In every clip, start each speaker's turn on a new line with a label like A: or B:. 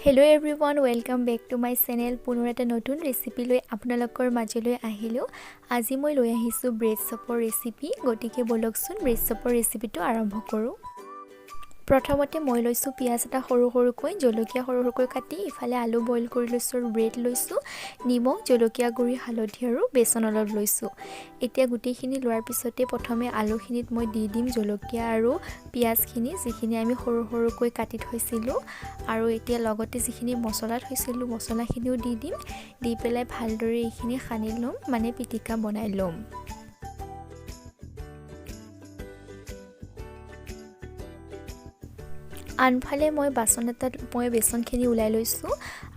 A: Hello everyone, welcome back to my channel. পুনৰ এটা নতুন ৰেচিপি লৈ আপোনালোকৰ মাজলৈ আহিলোঁ। আজি মই লৈ আহিছোঁ ব্ৰেড চপৰ ৰেচিপি। গতিকে ব'লকচোন, ব্ৰেড চপৰ ৰেচিপিটো আৰম্ভ কৰোঁ। প্ৰথমতে মই লৈছোঁ পিঁয়াজ এটা সৰু সৰুকৈ, জলকীয়া সৰু সৰুকৈ কাটি, ইফালে আলু বইল কৰি লৈছোঁ আৰু ব্ৰেড লৈছোঁ, নিমখ, জলকীয়া গুড়ি, হালধি আৰু বেচন অলপ লৈছোঁ। এতিয়া গোটেইখিনি লোৱাৰ পিছতে প্ৰথমে আলুখিনিত মই দি দিম জলকীয়া আৰু পিঁয়াজখিনি, যিখিনি আমি সৰু সৰুকৈ কাটি থৈছিলোঁ। আৰু এতিয়া লগতে যিখিনি মছলা থৈছিলোঁ, মছলাখিনিও দি দিম। দি পেলাই ভালদৰে এইখিনি সানি ল'ম, মানে পিটিকা বনাই ল'ম। আনফালে মই বাচন এটাত মই বেচনখিনি ওলাই লৈছোঁ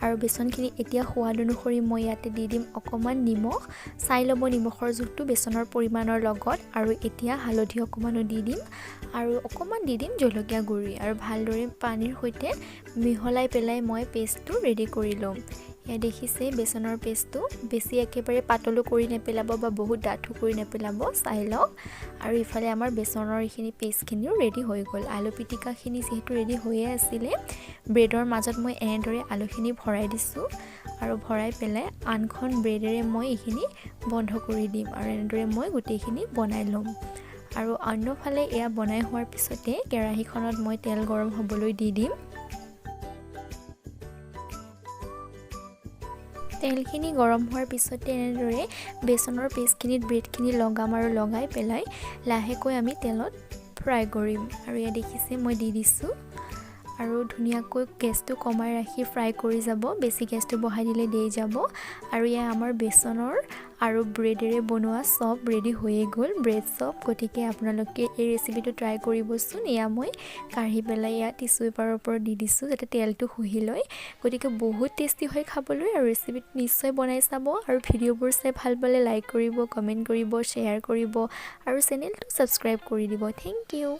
A: আৰু বেচনখিনি এতিয়া সোৱাদ অনুসৰি মই ইয়াতে দি দিম অকণমান নিমখ। চাই ল'ব নিমখৰ জোখটো বেচনৰ পৰিমাণৰ লগত। আৰু এতিয়া হালধি অকণমানো দি দিম আৰু অকণমান দি দিম জলকীয়া গুড়ি আৰু ভালদৰে পানীৰ সৈতে মিহলাই পেলাই মই পেষ্টটো ৰেডি কৰি ল'ম। এয়া দেখিছে বেচনৰ পেষ্টটো, বেছি একেবাৰে পাতলো কৰি নেপেলাব বা বহুত ডাঠো কৰি নেপেলাব, চাই লওক। আৰু ইফালে আমাৰ বেচনৰ এইখিনি পেষ্টখিনিও ৰেডি হৈ গ'ল। আলু পিটিকাখিনি যিহেতু ৰেডি হৈয়ে আছিলে, ব্ৰেডৰ মাজত মই এনেদৰে আলুখিনি ভৰাই দিছোঁ আৰু ভৰাই পেলাই আনখন ব্ৰেডেৰে মই এইখিনি বন্ধ কৰি দিম আৰু এনেদৰে মই গোটেইখিনি বনাই ল'ম। আৰু অন্যফালে এয়া বনাই হোৱাৰ পিছতে কেৰাহীখনত মই তেল গৰম হ'বলৈ দি দিম। তেলখিনি গৰম হোৱাৰ পিছতে এনেদৰে বেচনৰ পেষ্টখিনিত ব্ৰেডখিনি লগাম আৰু লগাই পেলাই লাহেকৈ আমি তেলত ফ্ৰাই কৰিম। আৰু এয়া দেখিছে, মই দি দিছোঁ আৰু ধুনীয়াকৈ গেছটো কমাই ৰাখি ফ্ৰাই কৰি যাব, বেছি গেছটো বঢ়াই দিলে দেই যাব। আৰু এয়া আমাৰ বেচনৰ আৰু ব্ৰেডেৰে বনোৱা চপ ৰেডি হৈয়ে গ'ল, ব্ৰেড চপ। গতিকে আপোনালোকে এই ৰেচিপিটো ট্ৰাই কৰিবচোন। এয়া মই কাঢ়ি পেলাই এয়া টিচু পেপাৰৰ ওপৰত দি দিছোঁ, যাতে তেলটো শুহি লয়। গতিকে বহুত টেষ্টি হয় খাবলৈ আৰু ৰেচিপিটো নিশ্চয় বনাই চাব। আৰু ভিডিঅ'বোৰ চাই ভাল পালে লাইক কৰিব, কমেণ্ট কৰিব, শ্বেয়াৰ কৰিব আৰু চেনেলটো ছাবস্ক্ৰাইব কৰি দিব। Thank you.